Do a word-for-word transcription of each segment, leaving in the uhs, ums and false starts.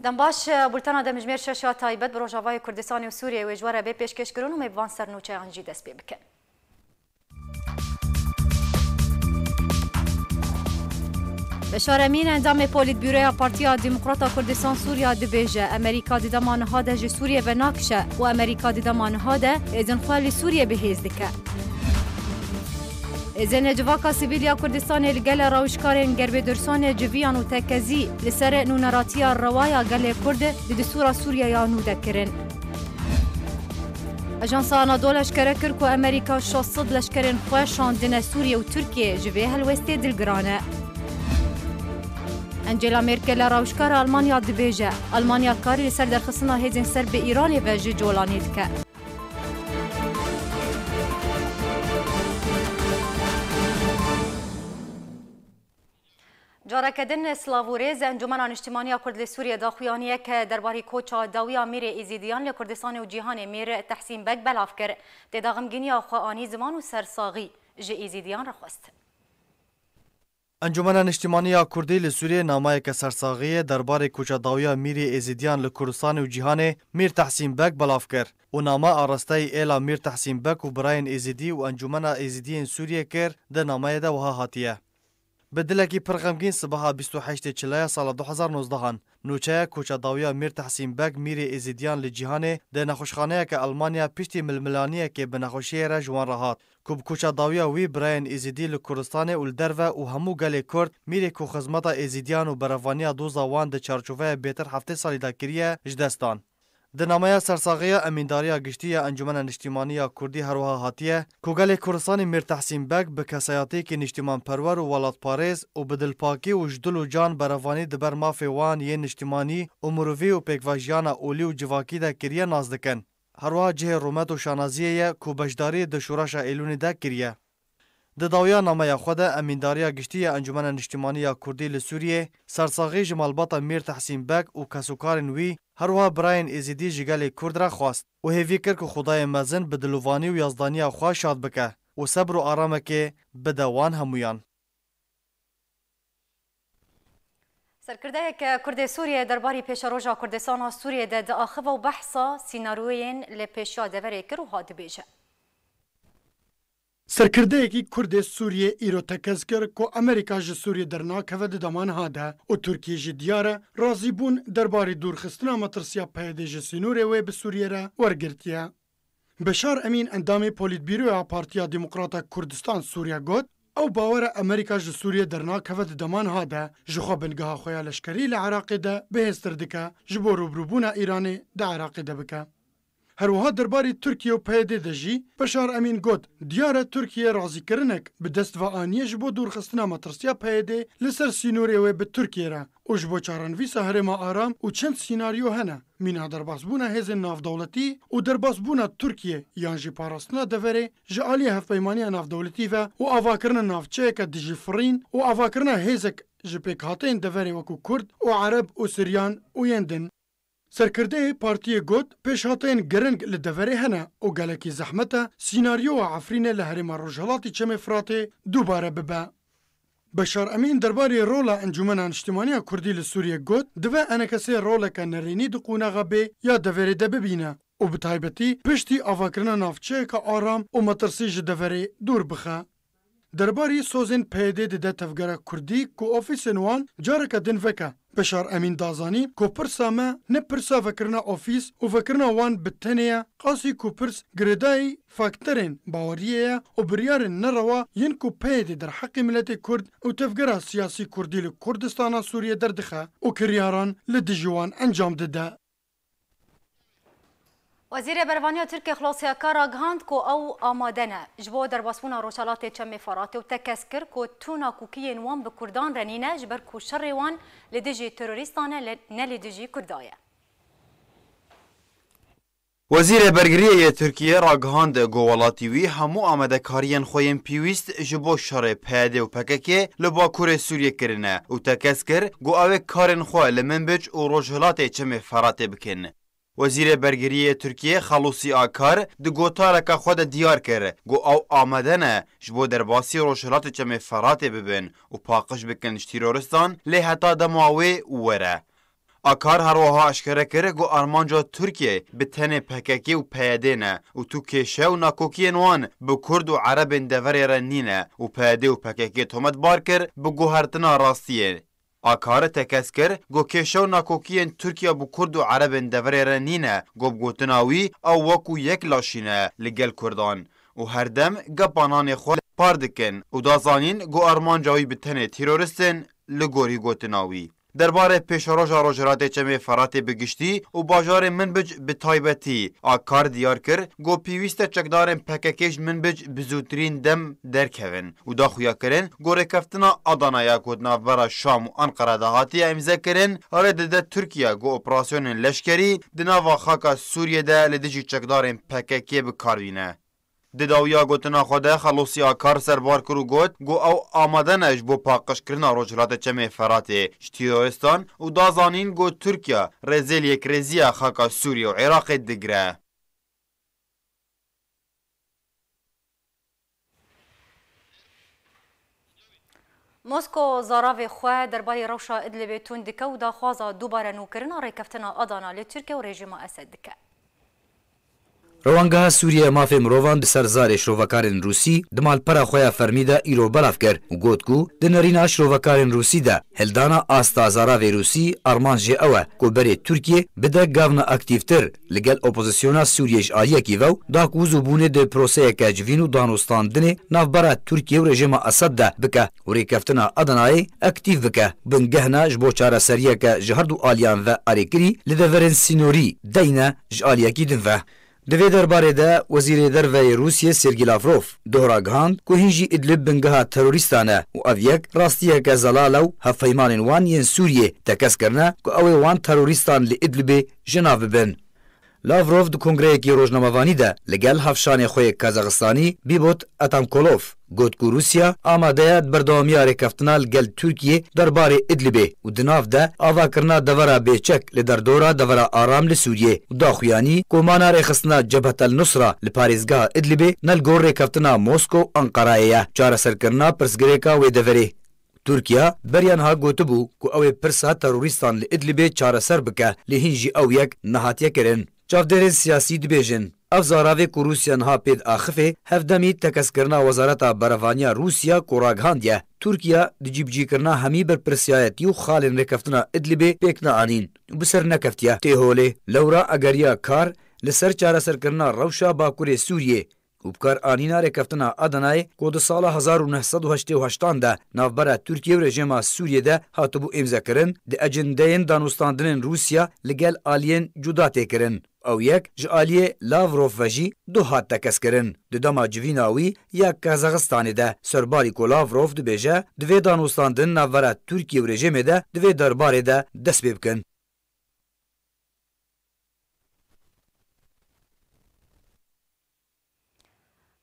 Dem baş, bultena demjimêr şeş ya taybet bi Rojavayê Kurdistanê û Sûriyeyê wê ji we re bê pêşkêşkirin û me bi van sernûçeyan jî dest pê bikin. Beşar Emîn, endamê Polîtbûroya Partiya Demokrata Kurdistan Sûriya dibêje, Amerîka di dema niha de ji Sûriyê venakişe û Amerîka di dema niha de hêzên xwe li Sûriyê bi hêz dike. Hêzên civaka sivîl ya Kurdistanê li gele rawişkarên gerbêdirsanê civiyan û tekezî li ser nûneratiya rewa ya gelê Kurd di distûra Sûriyeya nû de kirin. Ajansa Anadolu eşkere kir ku Amerîka şeş sed leşkerên xwe şandine Sûriye û Tirkiye ji vê helwestê dilgiran e. Angela Merkel, rawişkara Almanya, dibêje, Almanya karî li ser derxistina hêzên ser bi Îranê ve ji colanê dike. Careke din silav û rêz. Encûmena Niştimanî ya Kurd li Sûriyê daxuyaniyeke derbarî koça dawiya Mîrê Êzîdiyan li Kurdistanê û cîhanê Mîr Tehsîn Beg belav kir. Tê de xemgîniya xwe anî ziman û sersaxî ji Êzîdiyan re xwest. Encûmena Niştimanî ya Kurdî li Sûriyê namayeke sersaxiyê derbarê koça dawiya Mîrê Êzîdiyan li Kurdistanê û cîhanê Mîr Tehsîn Beg belav kir û name arasteyî êla Mîr Tehsîn Beg û birayên Êzîdî û Encûmena Êzîdiyên Sûriyê kir di nameyê de wiha hatiye. Bi dilekî pir xemgîn sibeha bîst û heştê Çileya sala du hezar nozdehan nûçeya koça dawiya Mîr Tehsîn Beg, Mîrê Êzîdiyan li cîhanê, di nexweşxaneyeke Almanya piştî milmilaniyekê bi nexweşiyê re ji wan re hat, ku bi koça dawiya wî birayên Êzîdî li Kurdistanê û li derve û hemû gelê Kurd, Mîrê ku xizmeta Êzîdiyan û berevaniya doza wan di çarçoveya bêtir heftê salî de kiriye, ji dest dan. Di nameya sersaxiya Emîndariya Giştî ya Encûmena Niştîmanî ya Kurdî her wiha hatiye ku gelê Kurdistanê Mîr Tehsîn Beg bi kesayetiyekî niştîmanperwer û welatparêz û bi dilpakî û ji dil û can berevanî di ber mafê wan yên niştîmanî û mirovî û pêkvejiyana olî û civakî de kiriye nas dikin. Her wiha cihê rûmet û şanaziyê ye ku beşdarî di şoreşa Êlûnê de kiriye. Di dawiya nameya xwe de Emîndariya Giştî ya Encûmena Niştîmanî ya Kurdî li Sûriyê sersaxî ji malbata Mîr Tehsîn Beg û kesûkarên wî, her wiha birayên Êzîdî ji gelê Kurd re xwest û hêvî kir ku Xwedayê Mezin bi dilovanî û yazdaniya xwe şad bike û sebr û aramekê bide wan hemûyan. Serkirdeyeke Kurdê Sûriyê derbarî pêşeroja Kurdistana Sûriyê de diaxive û behsa sînaryoyên li pêşiya deverê kir û hat dibêje. Serkirdeyekî Kurdê Sûriyê îro tekez kir ku Amerîka ji Sûriyê dernakeve di dema niha de û Tirkiye jî diyar e razîbûn derbarî dûrxistina metirsiya P Y D ji sînorê wê bi Sûriyê re wergirtiye. Beşar Emîn, endamê Polîtbîroya Partiya Demokrata Kurdistan Sûriya, got, ew bawer e Amerîka ji Sûriyê dernakeve di dema niha de, jixwe bingeha xwe ya leşkerî li Iraqê de bihêztir dike, ji bo rûbirûbûna Îranê di Iraqê de bike. Her wiha derbarê Tirkiye û P Y D de jî Beşar Emîn got, diyar e Tirkiye razîkirinek bi dest ve aniye ji bo dûrxistina metirsiya P Y D li ser sînorê wê bi Tirkiye re û ji bo çarenivîsa herêma Aram û çend sînaryo hene, mîna derbasbûna hêzên navdewletî û derbasbûna Tirkiye yan jî parastina deverê ji aliyê Hevpeymaniya Navdewletî ve û avakirina navçeyeke dijî firîn û avakirina hêzek ji pêkhateyên deverê wekû Kurd û Ereb û Siryan û yên din. Serkirdeyê partiyê got, pêşhateyên giring li deverê hene û gelekî zehmet e sînaryoya Efrînê li herêma Rojhilatî Çemê Firatê dubare bibe. Beşar Emîn derbarê rola Encûmena Niştimanî ya Kurdî li Sûriyê got, divê enekesê roleke nerênî di qonaxa bê ya deverê de bibîne û bi taybetî piştî avakirina navçeyeke aram û metirsî ji deverê dûr bixe. Derbarî sozên P Y D dide tevgera Kurdî ku ofîsên wan careke din veke. Beşar Emîn da zanîn ku pirsa me ne pirsa vekirina ofîs û vekirina wan bi tenê ye, qasî ku pirs girêdayî faktorên baweriyê ye û biryarên nerewa yên ku P Y D derheqê miletê Kurd û tevgera siyasî Kurdî li Kurdistana Sûriyê derdixe û kiryaran li dijî wan encam dide. Wezîrê Berevaniya Tirkiyê Xulosî Akar ragihand ku ew amade ne ji bo derbasbûna Rojhelatê Çemê Feratê û tekez kir ku tu nakokiyên wan bi Kurdan re nîne, ji ber ku şerê wan li dijî terorîstan e, li, ne li dijî Kurda ye. Wezîrê Bergiriyê yê Tirkiyê ragihand ku welatî wî hemû amadekariyên xwe yên pêwîst ji bo şerê P Y D û P K K li Bakurê Sûriyê kirine û tekez kir ku ew ê karên xwe li Minbic û Rojhilatê Çemê Feratê bikin. Wezîrê Bergiriyê Tirkiyê Xelûsî Akar di gotareke xwe de diyar kir ku ew amade ne ji bo derbasî Rojhilatê Çemê Feratê bibin û paqij bikin ji terorîstan, lê heta dema wê were. Akar her wiha eşkere kir ku armanca Tirkiyeyê bi tenê P K K û P Y D ne û tu kêşe û nakokiyên wan bi Kurd û Erebên deverê re nîne û P Y D û P K K tometbar kir bi guhertina rastiyê. Akar tekez kir ku kêşe û nakokiyên Tirkiye bi Kurd û Erebên deverê re nîne, ku bi gotina wî ew wekû yek laşî ne li gel Kurdan û her dem gepa nanê xwe par dikin û da zanîn ku armanca wî bi tenê terorîst in, li gorî gotina wî. Derbarê pêşeroja Rojhilatê Çemê Feratê bi giştî û bajarê Minbic bi taybetî, Akar diyar kir ku pêwîst e çekdarên P K K ji Minbic bi zûtirîn dem derkevin û da xuya kirin ku rêkeftina Adanaya ku di navbera Şam û Anqara de hatiye îmzekirin, rê dide Tirkiye ku operasyonên leşkerî di nava xaka Sûriyê de li dijî çekdarên P K K bi kar bîne. Di dawiya gotina xwe de Xelosî Akar serbar kir û got ku ew amade ne ji bo paqijkirina Rojhilata Çemê Feratê ji terorîstan û da zanîn ku Tirkiye rêzê li yekrêziya xaka Sûriye û Iraqê digire. Mosko zaravê xwe derbarê rewşa Idlibê tund dike û daxwaza dubare nûkirina rêkeftina Adana li Tirkiye û rejîma Esed dike. Rewangeha Sûriye ya Mafê Mirovan di ser zarê şirovekarên Rûsî di malpera xwe ya fermî de îro belav kir û got ku di nerîna şirovekarên Rûsî de hildana asta zaravê Rûsî armanc jê ew e ku berê Tirkiye bide gavna aktîftir li gel opozisyona Sûriyê ji aliyekî ve û daku zûbûnê di proseyeke civîn û danûstandinê navbera Tirkiye û rejîma Esed de bike û rêkeftina Adanayê aktîf bike, bingehna ji bo çareseriyeke ji herdu aliyan ve arêkirî li deverên sînorî deyne ji aliyekî din ve. Di vê derbarê de Wezîrê Derve yê Rûsiyê Sergî Lavrov doh ragihand ku hîn jî Idlib bingeha terorîstan e û ev yek rastiyeke zelal e û hevpeymanên wan yên Sûriyê tekez kirine ku ew ê wan terorîstan li Idlibê ji nav bibin. Lavrov di kongreyekî rojnamevanî de li gel hevşanê xwe yê Kazaxistanî Bîbot Atamkolov got ku Rûsya amade ye di berdewamiya rêkeftina li gel Tirkiyê derbarê Idlibê û di nav de avakirina devera bêçek li derdora devera aram li Sûriyê û daxuyanî komana rêxistina Cebhet El Nusra li parêzgeha Idlibê ne li gor rêkeftina Moskow û Anqarayê ye çareserkirina pirsgirêka wê deverê. Tirkiye beriya niha gotibû ku ew ê pirsa terorîstan li Idlibê çareser bike, lê hîn jî ew yek nehatiye kirin. Çavdêrên siyasî dibêjin, ev zaravê ku Rûsya niha pê diaxifê, hevdemî tekezkirina Wezareta Berevaniya Rûsya ku ragihandiye, Tirkiye di cîbicîkirina hemî berpirsiyayetî û xalên rêkeftina Idlibê pêk neanîn û bi ser nekeftiye. Tê holê, lewra egeriya kar li ser çareserkirina rewşa Bakurê Sûriyê û bikaranîna rêkeftina Adanayê ku di sala hezar û neh sed û heştê û heştan de navbera Tirkiye û rejîma Sûriyê de hatibû îmzekirin, di ecindeyên danûstandinên Rûsya li gel aliyên cuda tê kirin. Ew yek ji aliyê Lavrov ve jî duh hat tekezkirin. Di dema civîna wî ya Kazaxistanê de serbarî ku Lavrov dibêje, di vê danûstandin navbera Tirkiye û rejîmê de di vê derbarê de dest pê bikin.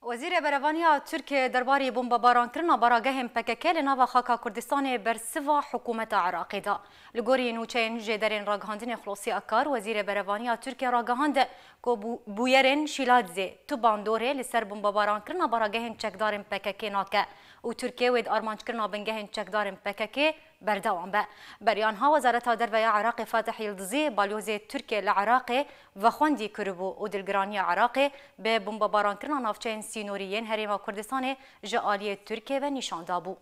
Wezîrê Berevaniya Tirkiyê derbarî bombebarankirina baragehên P K K li nava xaka Kurdistanê bersiva hikûmeta Iraqê da. Li gorî nûçeyên jêderên ragihandinê Xulosî Akar, Wezîrê Berevaniya Tirkiyê ragihand ku bû-, bûyerên Şîladzê tu bandorê li ser bombebarankirina baragehên çekdarên P K K nake û Tirkiye wê di armanckirina bingehên çekdarên P K K berdewam be. Beriya niha Wezareta Derve ya Iraqê Fatih Yildizi balyozê Tirkiyê li Iraqê vexwendî kiribû û dilgiraniya Iraqê bi bombebarankirina navçeyên sînorî yên Herêma Kurdistanê ji aliyê Tirkiyê ve nîşan dabû.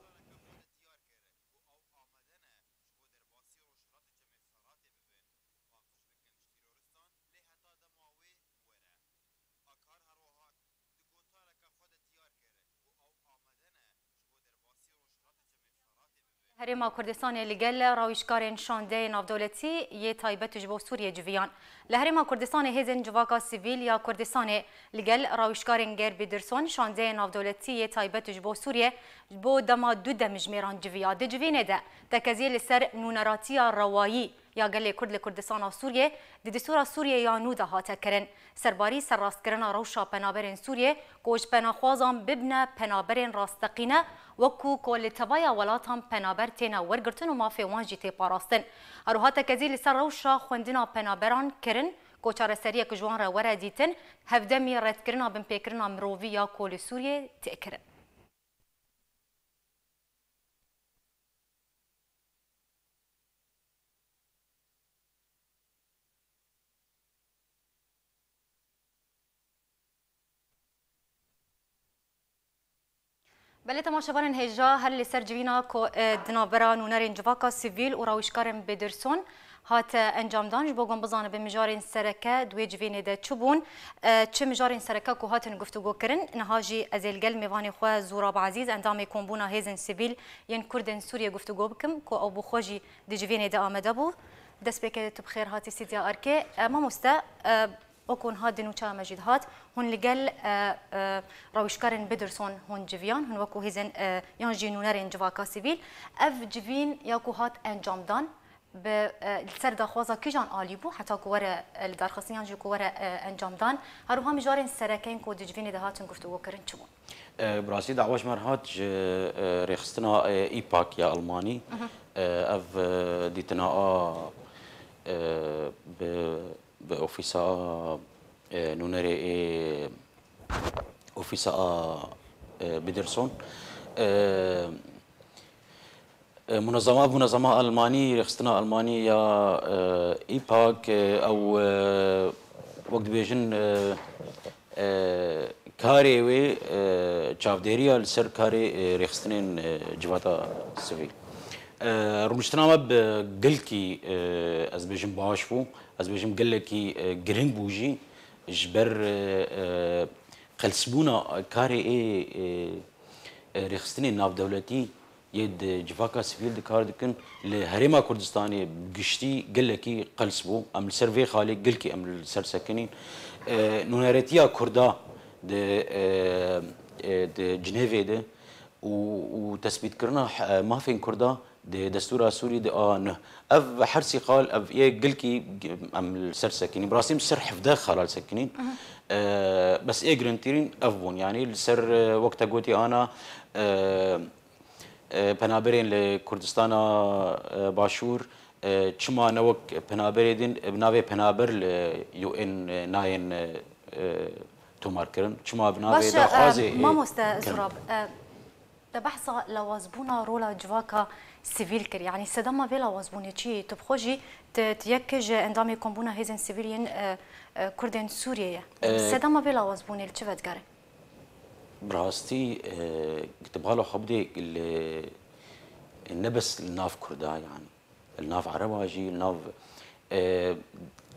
Herêma Kurdistanê li gel rawîşkarên şandeyê navdewletî yê taybet ji bo Sûriyê civiyan. Li Herêma Kurdistanê hêzên civaka sivîl ya Kurdistanê li gel rawîşkarên Gerbî Dirson şandeyê navdewletî yê taybet ji bo Sûriyê ji bo dema du demjimêran civiya. Di civînê de tekeziyê li ser nûneratiya rewayî ya gelê Kurd li Kurdistana Sûriyê di distûra Sûriyê ya nû de hate kirin. Serbarî serrastkirina rewşa penaberên Sûriyê ku ji penaxwazan bibine penaberên rasteqîne, wekû ku li tevaya welatan penaber têne wergirtin û mafê wan jî tê parastin. Her wiha tekezî li ser rewşa xwendina penaberan kirin ku çareseriyek ji wan re were dîtin, hevdemî redkirina binpêkirina mirovî ya ku li Sûriyê tê kirin. Belê temaşevanên hêja, her li ser civîna ku, e, di navbera nûnerên civaka sivîl û rawîşkarên Bêdirson hate encamdan, ji bo ku em bizanibin mijarên sereke di wê civînê de çi bûn, e, çi mijarên sereke ku hatin guftûgokirin. Niha jî ez ê li gel mêvanê xwe Zûrab Ezîz, endamê Kombûna Hêzên Sivîl yên Kurdên Sûriyê guftûgo bikim, ku ew bi xwe jî di civînê de amade bû. Destpêkê tu bi xêr hatî Sîdya Arkê. E, mamoste, e, Wekî niha di nûçeya me jî dihat, hûn li gel, e, e, rewişkarên Bêdirson hûn civiyan, hûn wekî hêzên, e, yan jî nûnerên civaka sivîl. Ev civîn ya ku hat encamdan, bi, e, li ser daxwaza kîjan alî bû, heta ku were, e, lidarxistin yan jî ku were, e, encamdan? Her wiha mijarên sereke yên ku di civînê de hatin guftûgokirin çi bûn? E, bi rastî dawa ji me re hat ji, e, rêxistina, e, îpak ya Almanî. E, ev, e, dîtina a, e, bi bi ofîsa, e, nûnerê ê, ofîsa a, e, Bêdirson. E, e, munezema, munezema Almanî, rêxistina Almanî ya, e, îpak, e, ew, e, wek dibêjin, e, e, karê wê, e, çavdêriya li ser karê, e, rêxistinên, e, civata sivîl. E, rûniştina me bi gelkî, e, ez bêjim baş bû. Ez bêjim gelekî, e, giring bû jî ji ber, e, e, qelsbûna karê ê, e, e, rêxistinên navdewletî yê di civaka sivîl di kar dikin li Herêma Kurdistanê bi giştî gelekî qels bû. Em li ser vê xalê gelkî em li ser sekinîn. E, nûneretiya Kurda di, e, e, di Cinêvê de û, û tespîtkirina, e, mafên Kurda di destûra Sûrî di a neh. Ev her sî xal, ev yê gilkî g-, em li ser sekinîn. Bi rastî em li ser hevdeh xala li sekinîn. E, bes ê girîngtirîn ev bûn. Yanî li ser, e, wek te gotî ana, e, e, penaberên li Kurdistana, e, Başûr, e, çima ne wek penaberê din, e, bi navê penaber li U N, e, nayên, e, e, tomar kirin? Çima bi navê Baş e, daxwazê, e, mamoste kirin? Zurab, e, te behsa lawazbûna rola civaka sivîl kir. Yanî sedema vê lawazbûnê çi ye? Tu bi xwe jî, tu, tu yek ji endamê Kombûna Hêzên Sivîl yên, e, e, Kurdên Sûriyê ye. E, sedema vê lawazbûnê li çi vedigere? Bi rastî, e, tu bala xwe bidê li, ne bes li nav Kurda, yanî li nav Ereba jî, li nav, e,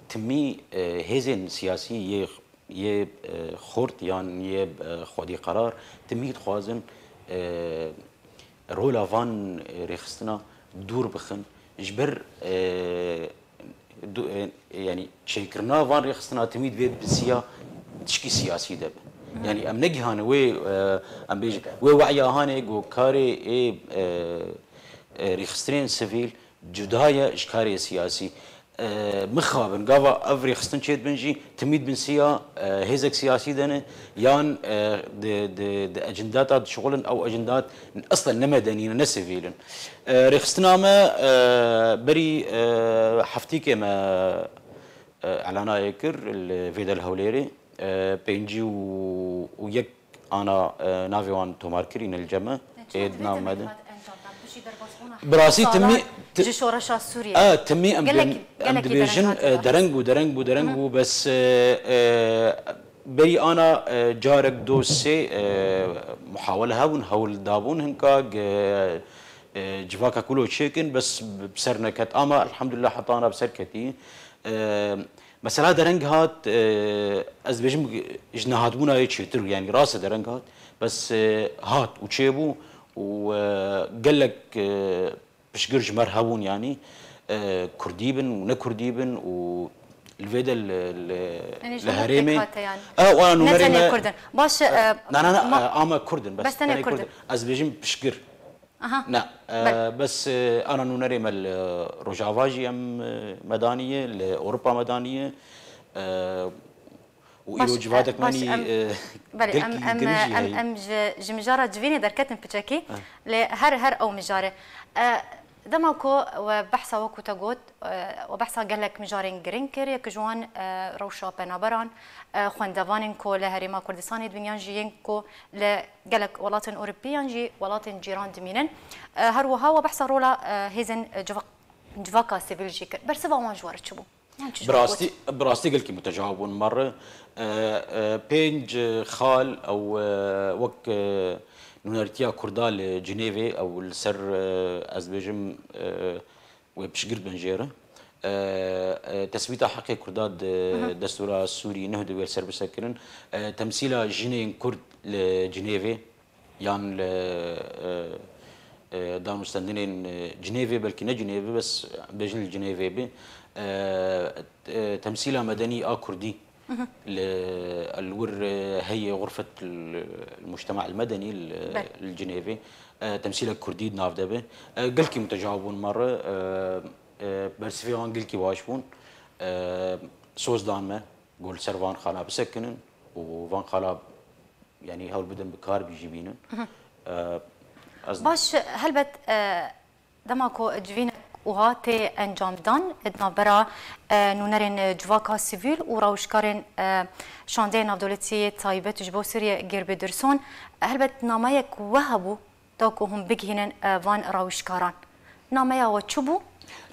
timî, e, hêzên siyasî yê, yê, e, xurt yan yê, e, xwedî qerar, timî dixwazin, e, rola van, e, rêxistina dûr bixin. Ji ber, e, du-, e, yanî çêkirina van rêxistina timî divê bi siya tişkî siyasî de be. Yanî em negihane wê, e, em bêjin, wê we'ya hanê ku karê ê, e, e, rêxistinên sivîl cuda ye ji karê siyasî. E, mixabin, gava ev rêxistin çêdibin jî timî dibin siya, e, hêzek siyasî de ne, yan, e, di, di, di ecindata dişixulin, ew ecindat eslen ne medenî ne, ne sivîl in. E, rêxistina me, e, berî, e, heftîkê me, e, elanayê kir li vê de li Hewlêrê. E, pêncî û yek ana, e, navê wan tomar kirî ne li cem me. Ê di nav me de. Bi rastî timî, ti-, ji şoreşa Sûriyê. E, timî em gelek, em gelekî dibêjin, dereng hat, e, dereng bû, dereng bû, dereng bû, bes, e, e, berî ana, e, carek do sê, e, muhawele hebûn, hewl dabûn hinka, ge-, e, civaka kulo çêkin, bes bi ser neket. Ama elhamdulillah heta ana bi ser ketî. E, mesela dereng hat, e, ez dibêjim ji nehatbûna yê çêtir, yanî rast e dereng hat, bes, e, hat û çêbû û, e, gelek, e, piştgir ji me re hebûn, yanî, e, Kurdî bin û ne Kurdî bin û li vê de li, li, Yanî ji li hemû herêmê pêk hate yanî. E, wana Ne nûnerê tenê me, Kurd in. Baş e, e, na, na, na, ma-, e, ama Kurd in, bes bes tenê tenê Kurd Kurd in. in. Ez dibêjim piştgir. Aha. Na, e, Belê. bes, e, ana nûnerê me li Rojava jî em, e, me daniye, li Ewropa me daniye. E, û Baş, îro e, civatek me baş, nî, em, e, belê, em, gelkî em, girîng jî em, heye. em ji, ji mijara civînê derketin piçekî, Eh. lê her, her ew mijarê. E, dema ku we behsa wekû te got, e, we behsa gelek mijarên girîng kir, yek ji wan, e, rewşa penaberan, e, xwendevanên ku li Herêma Kurdistanê dibin yan jî yên ku li gelek welatên Ewropî yan jî welatên cîran dimînin. E, her wiha we behsa rola, e, hêzên, e, civak-, civaka sivîl jî kir. Bersiva wan ji we re çi bû? Yan çi Bi rastî, bi rastî gelkî mutecawib bûn. Merre, e, e, pênc, e, xal ew, e, wek, e, nûnertiya Kurda li Cinêvê ew li ser, e, ez dibêjim, e, wê piştgirt bin jê re. E, e, tesbîta heqê Kurda di Hı hı. destûra Sûrî neh de wê li ser bisekirin. E, temsîla jinên Kurd li Cinêvê, yan li, e, e, danûstendinên, e, Cinêvê, belkî ne Cinêvê, bes bêjin li Cinêvê be. E, e, temsîla medenî a Kurdî li, li wir, e, heye xurfet l-, l-mujtema el-medenî li, Belê. li Cinêvê. E, temsîlek Kurdî di nav de be. E, gelkî mutecawib bûn merre. E, e, bersivê wan gelkî baş bûn. E, soz dan me, got li ser van xala bisekinin û van xala, yanî hewl bidin bi kar jî bînin. E, ez Baş, helbet, e, dema ku civînek wiha tê encamdan, di navbera, e, nûnerên civaka sivîl û rawişkarên, e, şandeyê navdewletî taybet ji bo Sûriye Gêr Bêdirson, helbet nameyek we hebû, ta ku hûn bigihînin, e, van rawişkaran. Nameya we çi bû?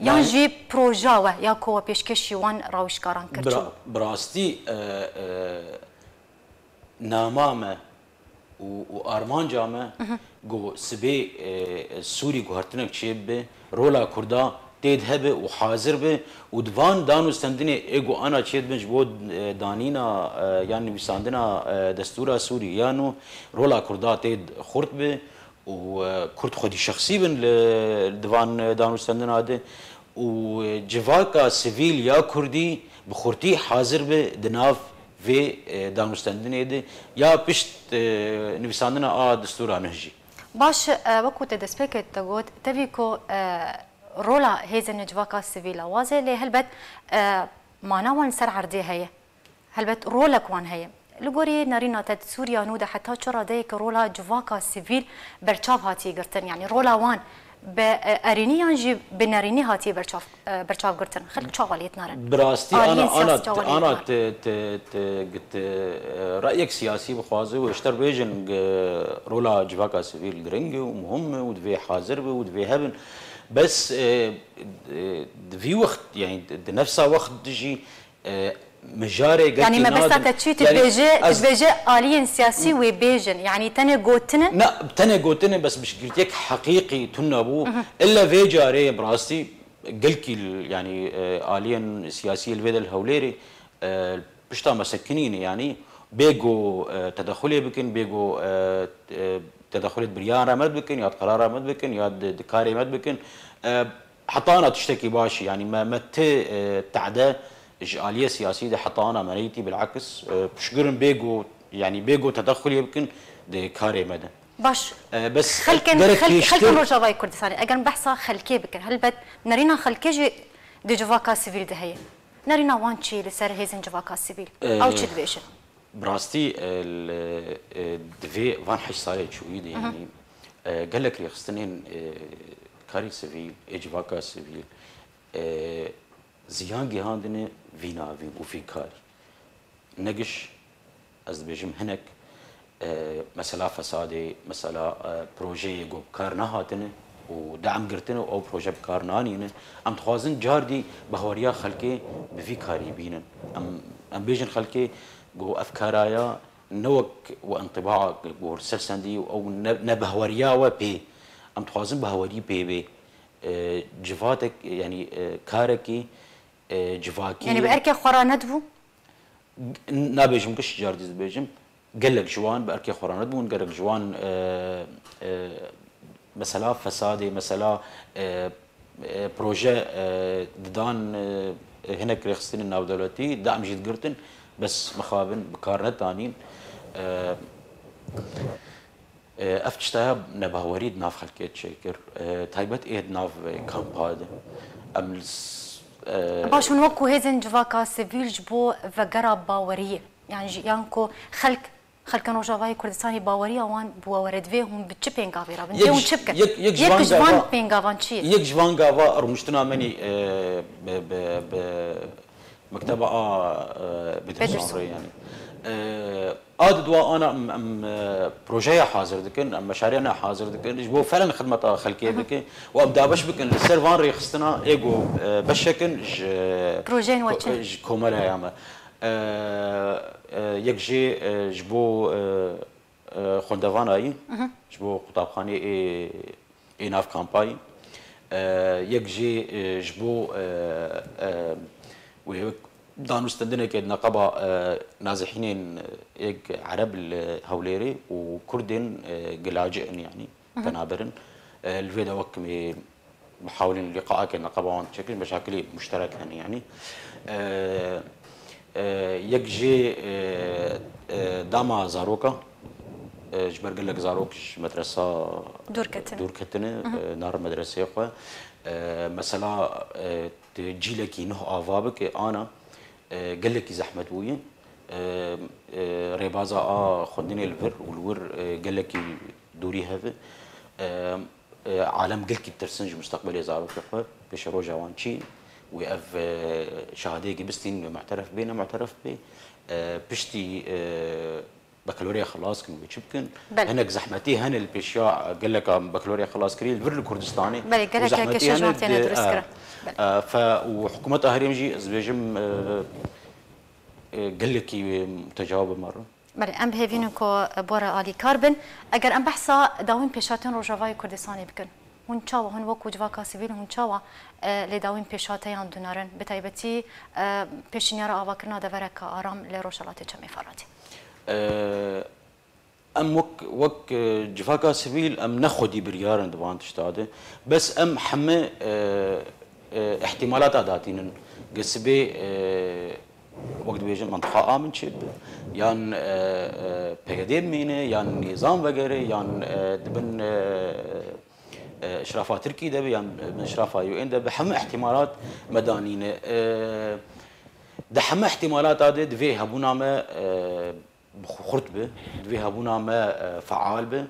Yan Name- jî proja we ya ku we pêşkêşî wan rawişkaran kir çi Bira-, bû? Bi rastî, e, e, nama me û, û armanca me Mhm. ku sibê, e, Sûrî guhertinek çêbibe, rola Kurda tê de hebe û hazir be û di van danûstendinê ê ku ana çêdibin ji bo, e, danîna, e, yan nivîsandina, e, destûra Sûrî ya nû rola Kurda tê de xurt be û, e, Kurd xwedî şexsî bin li, di van, e, danûstendina de û, e, civaka sivîl ya Kurdî bi xurtî hazir be di nav vê, e, danûstendinê de ya pişt, e, nivîsandina a destûra neh jî. Baş, e, wekû te destpêkê te got, tevî ku, e, rola hêzên civaka sivîl a wazê, lê helbet, e, mana wan li ser erdê heye. Helbet rolek wan heye. Li gorî nerîna te di Sûriya nû de heta çi radeyeke rola civaka sivîl berçav hatiye girtin? Yanî rola wan bi, e, erênî yan jî bi nerînî hatiye berçav, e, berçav girtin? Xelk çawa lê dinarin? Bi rastî Aliyên ana, siyasî ana, çawa lê ana dinarin? te, te, te, te, e, reyek siyasî bixwaze û ji te re bêjin, e, rola civaka sivîl giring e û muhim e û divê hazir be û divê hebin. Bes, e, e, di vî wext, yanî di, di nefsa wext de jî, e, mijarê Yanî gelkî mebesta nadin. Te çi? Tu Yanî dibêje, tu ez dibêje aliyên siyasî wê bêjin. Yanî tenê gotine? Na, tenê gotine, bes piştgirtiyek heqîqî tune bû. Mhm. Îlle vê carê bi rastî gelkî, yanî, e, aliyên siyasî li vê de li Hewlêrê, e, pişta me sekinîne, yanî bê ku, e, tedexulê bikin, bê ku, e, e, tedexulê di biryara me bikin, ya di qerara me bikin, ya di, di karê me bikin. E, Heta ana tiştekî baş e, yanî me, me ti, e, tade ji aliyê siyasî de heta ana me neytî, bilakis, e, piştgirin bê ku, yanî bê ku tedexulê bikin di karê me de. Baş. E, bes Xelkên, gerek xelk-, pêştir xelkên Rojavayê Kurdistanê, eger em behsa xelkê bikin, helbet nerîna xelkê jî di civaka sivîl de heye. Nerîna wan çi ye li ser hêzên civaka sivîl? E, Ew çi dibêjin? Bi rastî, e, li, e, di vê van heşt salê çûyî de, Hı hı. yanî, e, gelek rêxistinên, e, karê sivîl, ê civaka sivîl, e, ziyan gihandine vî navîn û vî karî. Ne giş, ez dibêjim hinek, e, mesela fesadê, mesela, e, projeyê ku bi kar nehatine û de'm girtine û ew proje bi kar nanîne. Em dixwazin cardî bahweriya xelkê bi vî karî bînin. Em, em bêjin xelkê ku ev karaya ne wek we intibaa ku ser sendî û ew ne, ne bahweriya we pê. Em dixwazin bahwerî pê bê. E, civatek, yanî, e, karekî, e, civakî Yanî bi ye. erkê xwe re nedibû? Nabêjim giş, cardî dibêjim. Gelek ji wan bi erkê xwe re nedibûn, gelek ji wan, e, e, mesela fesadê, mesela, e, e, proje, e, didan, e, hinek rêxistinên navdewletî, de'm jî digirtin, bes mixabin bi kar netanîn. E, E, ev tiştaya nebawerî di nav xelkê çêkir. E, taybet ê di nav, e, kampa de. Em li s-, e, Baş, hûn wekû hêzên civaka sivîl ji bo vegera baweriyê, yan jî, yan ku xelk, xelkên Rojavayê Kurdistanê baweriya wan bi we were, divê hûn bi çi pêngavê re bin? Divê Yek hûn ji, çi bikin? yek, yek ji Yek van ji van gava, pêngavan çi ye? yek ji van gava rûniştina me nî, e, bi, bi, bi mekteba a, e, Bêdirson Bêdirson. re, yanî. E, A di dua ana em, em, e, projeya hazir dikin, em meşariya hazir dikin, ji bo felen xidmeta xelkê bikin û em dabeş bikin li ser van rêxistina ê ku, e, beşekin ji Projeyên we ko-, çi ne? Ji komeleya me. E, e, yek jê, e, ji bo, e, e, xwendevana yî, ji bo qutabxanê ê, ê nav kampayî. E, yek jê, e, ji bo, e, e, wê danûstendineke di neqeba, e, nazihînên, e, êk Ereb li Hewlêrê û Kurdên, e, gilaci in, yanî penaber in. E, li vê de wek me hawlên lîqaeke neqeba wan diçekin, meşakilê muşterek hene, yanî. E, e, yek jê, e, e, dama zaroka, e, ji ber gelek zarok ji medresa Dûr ketine. Dûr ketine, e, narin medreseyê xwe. E, mesela, e, tu cîlekî nuh ava bike, ana, e, gelekî zehmet bûye. E, e, rêbaza a xwendinê li vir û li wir, e, gelekî dûrî heve. E, e, alem gelkî ditirsin ji mustaqbelê zarokê xwe, pêşeroja wan çi? Wê ev, e, şehadeyekî bistîn, wê mu'teref bê, ne mu'teref bê. E, piştî, e, bakalorya xilas kin, wê çi bikin? Belê. Hinek zehmetî hene li pêşiya geleka bakalorya xilas kirî li vir li Kurdistanê. Belê, û gelek zehmetî kêşe ji hene wan têne di, dirust e, kirin. Belê. E, fe û hikûmeta herêm jî, ez dibêjim, e, e, gelekî tecawab me re. Belê, em bi hêvî ne ku, e, bi we re alîkar bin. Eger em behsa dawîn pêşhatên Rojavayê Kurdistanê bikin, hûn çawa, hûn wekû civaka sivîl, hûn çawa, e, lê dawîn pêşhateyan dinerin? Bi taybetî, e, pêşinyara avakirina devereke aram li Rojhelatê Çemê Feratê. E, em wek, wek, e, civaka sivîl em ne xwedî biryar in di van tişta de. Bes em heme, e, e, ihtimalata datînin. Ge sibê, e, wek dibêjin, mentiqa a min çêdibe, yan, e, e, P Y D bimîne, yan nîzam vegere, yan, e, di bin, e, e, işrafa Tirkî de be, yan bin işrafa U N de be, hemû ihtimalat me danîne. E, di hemû ihtimalata de divê hebûna me, e, xurt be, divê hebûna me, e, feal be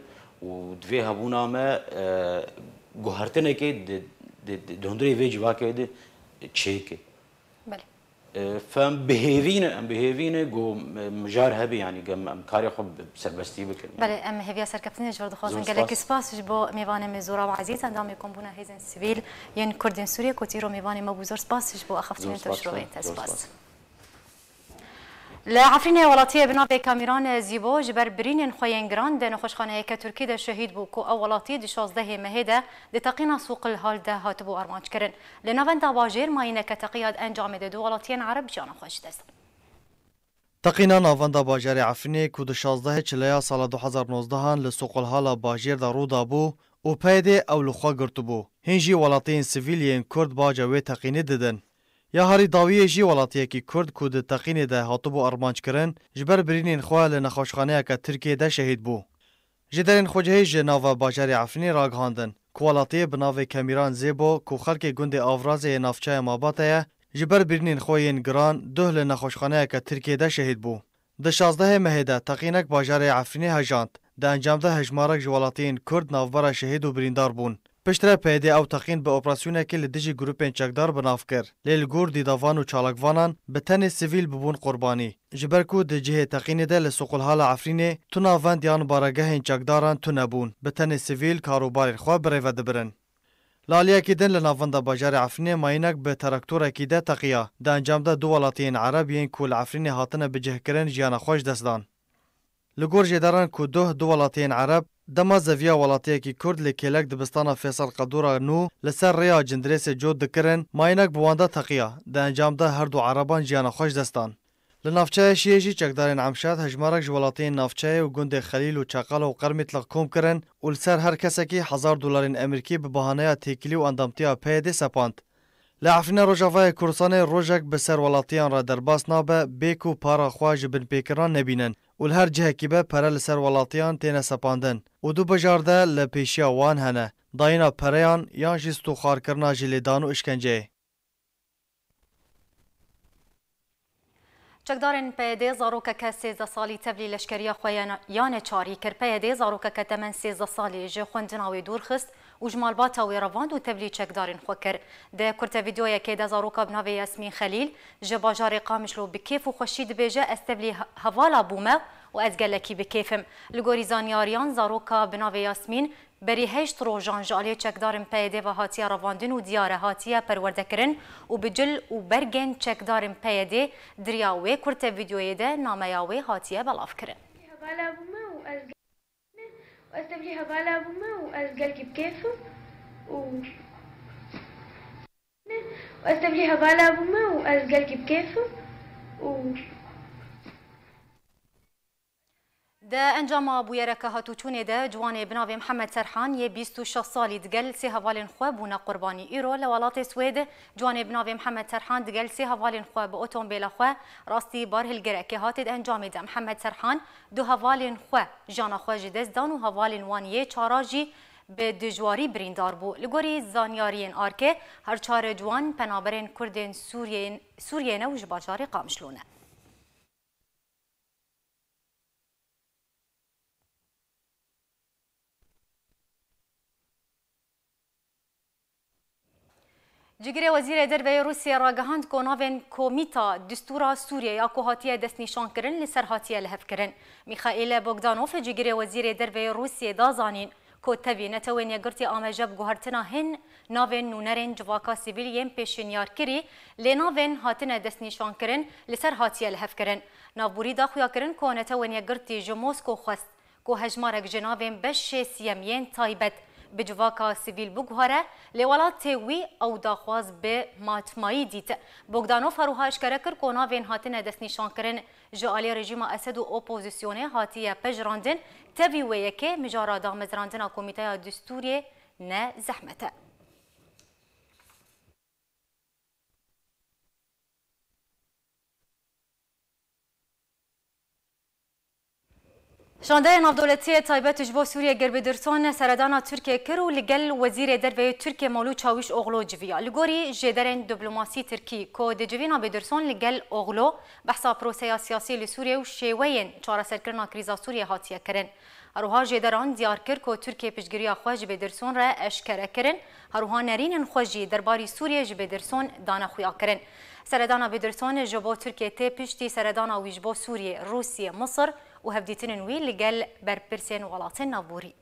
û divê hebûna me, e, guhertinekê di, di, di, di hundirê vê civakê de çêke. Belê. E, fe em bi hêvî ne, em bi hêvî ne ku, e, mijar hebe, yanî ku em, em karê xwe bi serbestî bikin. Belê, em hêviya serkeftinê ji vir dixwazin. Zor spas. Gelekî spas ji bo mêvanê me Zora û Ezîz, endamê Kombûna Hêzên Sivîl yên Kurdên Sûriyê, ku tîro mêvanê me bû. Zor spas ji bo axaftinên te, şirovên te. Zor spas. Li Efrînê welatiyê bi navê Kamîran Zîbo ji ber birînên xwe yên giran di nexweşxaneyeke Tirkî de şehîd bû, ku ew welatî di şazdehê mehê de di teqîna Sûqilhal de hatibû armanckirin. Li navenda bajêr mayîneke teqiya di encamê de du welatiyên Ereb jiyana xwe ji dest dan. Teqîna navenda bajarê Efrînê ku di şazdehê çileya sala du hezar nozdehan li Sûqilhala bajêr de rû dabû û P Y D ew li xwe girtibû. Hîn jî welatiyên sivîl yên Kurd baca wê teqînê didin. Ya herî dawiyê jî welatiyekî Kurd ku di teqînê de hatibû armanckirin, ji ber birînên xwe li nexweşxaneyeke Tirkiyê de şehîd bû. Jêderên xwecihî ji nava bajarê Efrînê ragihandin ku welatiyê bi navê Kemîran Zêbo ku xelkê gundê Avrazê yê navçeya Mabate ye, ji ber birînên xwe yên giran duh li nexweşxaneyeke Tirkiyê de şehîd bû. Di şazdehê mehê de teqînek bajarê Efrînê hejand. Di encam de hejmarek ji welatiyên Kurd navbera şehîd û birîndar bûn. Piştre P Y D ew teqîn bi operasyonekê li dijî grûpên çekdar bi nav kir. Lê li gor dîdavan û çalakvanan bi tenê sivîl bibûn qurbanî. Ji ber ku di cihê teqînê de li Suqulhala Efrînê tu navend yan baregehên çekdaran tune bûn, bi tenê sivîl kar û barên xwe bi rê ve dibirin. Li aliyekî din li navenda bajarê Efrînê mayînek bi traktorekî de teqiya. Di encam de du welatiyên Ereb yên ku li Efrînê hatine bicihkirin jiyana xwe ji dest dan. Li gor jêderan ku duh du welatiyên Ereb dema zeviya welatiyekî Kurd li kêlek dibistana Fêsal Qedûra nû li ser rêya Cindirêsê cot dikirin, mayînek bi wan de teqiya. Di encam de her du Ereban jiyana xwe ji dest dan. Li navçeya Şiyê jî çekdarên Emşad hejmarek ji welatiyên navçeyê û gundê Xelîl û Çeqal û Qermîtliq kom kirin û li ser her kesekî hezar dolarên Emerîkî bi bahaneya têkilî û endamtiya P Y D sepand. Li Efrîna Rojavayê Kurdistanê rojek bi ser welatiyan re derbas nabe bê ku para xwe ji binpêkiran nebînin û li her cihekî be pere li ser welatiyan têne sepandin û du bijarde li pêşiya wan hene, dayîna pereyan yan jî stûxarkirina ji lêdan û işkenceyê. Çekdarên P Y D zarokeke sêzdeh salî tevlî leşkeriya xwe ya ne-, ya neçarî kir. P Y D zarokeke temen sêzdeh salî ji xwendina wê dûr xist û ji malbata wê revand û tevlî çekdarên xwe kir. Di kurte vîdeoyekê de zaroka bi navê Yasmîn Xelîl ji bajarê Qamişlo bi kêf û xweşî dibêje, Ez tevlî he-, hevala bûme û ez gelekî bi kêf im. Li gorî zanyariyan, zaroka bi navê Yasmîn berî heşt rojan ji aliyê çekdarên P Y D ve hatiye revandin û diyar e hatiye perwerdekirin û bi cil û bergên çekdarên P Y D di riya wê kurte vîdeoyê de nameya wê hatiye belavkirin. Hevala bûme û ez û ez tevlî hevala bûme û ez gelkî bi kêf im û û ez tevlî hevala bûme û ez gelkî bi kêf im û Di encama bûyereke hatûçûnê de ciwanê bi navê Mihemed Serhan yê bîst û şeş salî digel sê hevalên xwe bûne qurbanî. Îro li welatê Swêd ciwanê bi navê Mihemed Serhan digel sê hevalên xwe bi otombêla xwe rastî barhilgirekê hatê. Di encamê de Mihemed Serhan du hevalên xwe jana xwe ji dest dan û hevalên wan yê çara jî bi dijwarî birîndar bû. Li gorî zanyariyên ARKê, her çar ciwan penaberên Kurdên Sûriyê, Sûriyê ne û ji bajarê Qamişlo ne. Cîgirê Wezîrê Derve yê Rûsiyê ragihand ku navên Komîta Distûra Sûriyê ya ku hatiye destnîşankirin li ser hatiye lihevkirin. Mîxaîl Bogdanov, cîgirê Wezîrê Derve yê Rûsiyê da zanîn ku tevî Netewên Yekgirtî ameje bi guhertina hin navên nûnerên civaka sivîl yên pêşinyarkirî, lê navên hatine destnîşankirin li ser hatiye lihevkirin. Navborî da xuyakirin ku Netewên Yekgirtî ji Mosko xwest ku hejmarek ji navên beşê siyem yên taybet bi civaka sivîl biguhere, lê welatê wî ew daxwaz bi matmayî dît. Bogdanov herwiha eşkere kir ku navên hatine destnîşankirin ji alî rejîma Esed û opozisyonê hatiye pejirandin, tevî wê yekê mijara damezrandina Komîteya Distûrê ne zehmet e. Şandeya navdewletî yê taybet ji bo Sûriyê Gerbîdirson seredana Tirkiyê kir û li gel Wezîrê Derve yê Tirkiyê Mevlût Çawîşoglu civiya. Li gorî jêderên diplomasî tirkî ku di civîna Bîdirson li gel Oglu behsa proseya siyasî li Sûriyê û şêweyên çareserkirina krîza Sûriyê hatiye kirin. Her wiha jêderan diyar kir ku Tirkiye piştgiriya xwe ji Bêdirson re eşkere kirin, her wiha nerînên xwe jî derbarî Sûriyê ji Bêdirson dane xuyakirin. Seredana Bêdirson ji bo Tirkiye tê piştî seredana wî ji bo Sûriyê, Rûsiyê, Misir û hevdîtinên wî li gel berpirsên welatên navborî.